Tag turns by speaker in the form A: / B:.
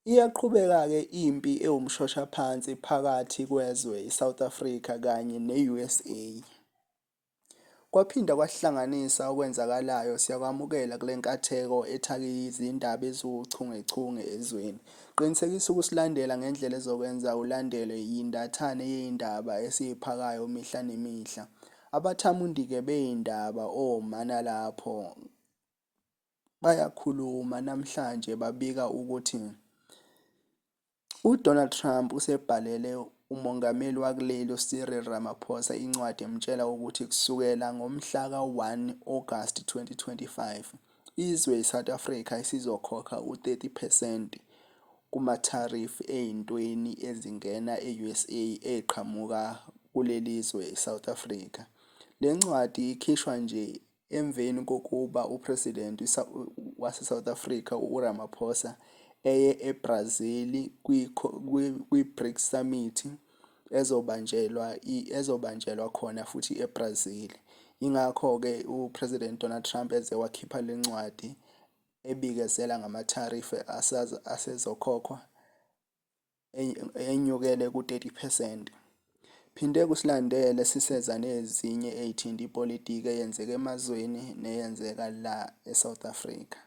A: Iyaqhubeka-ke impi ewumshoshaphansi phakathi kwezwe i-South Africa kanye ne-USA. Kwaphinda kwasihlanganisa okwenzakalayo siyakwamukela kuleNkatheko ethake izindaba eziwuchungechunge ezweni. Qinisekisa ukusilandela ngendlela ezokwenza ulandelwe yindathane yezindaba esiziphakayo mihla nemihla. Abathamundike bezindaba omana lapho bayakhuluma namhlanje babika ukuthi uDonald Trump usebhalele uMongameli wakuleli uCyril Ramaphosa incwadi emtshela ukuthi kusukela ngomhlaka-1 August 2025, izwe iSouth Africa isizokhokha u-30 percent kumatarifu ey'ntweni ezingena e-USA eqhamuka kulelizwe iSouth Africa. Le ncwadi ikhishwa nje emveni kokuba uPresident wase-South Africa uRamaphosa eye eBrazil kwi-BRICS Summit ezobanjelwa khona futhi eBrazil. Yingakho-ke uPresident Donald Trump eze wakhipha le ncwadi ebikezela ngamatharifu asezokhokhwa enyukele ku-30 percent. Phinde kusilandele siseza nezinye ey'thinta ipolitiki eyenzeka emazweni neyenzeka la eSouth Africa.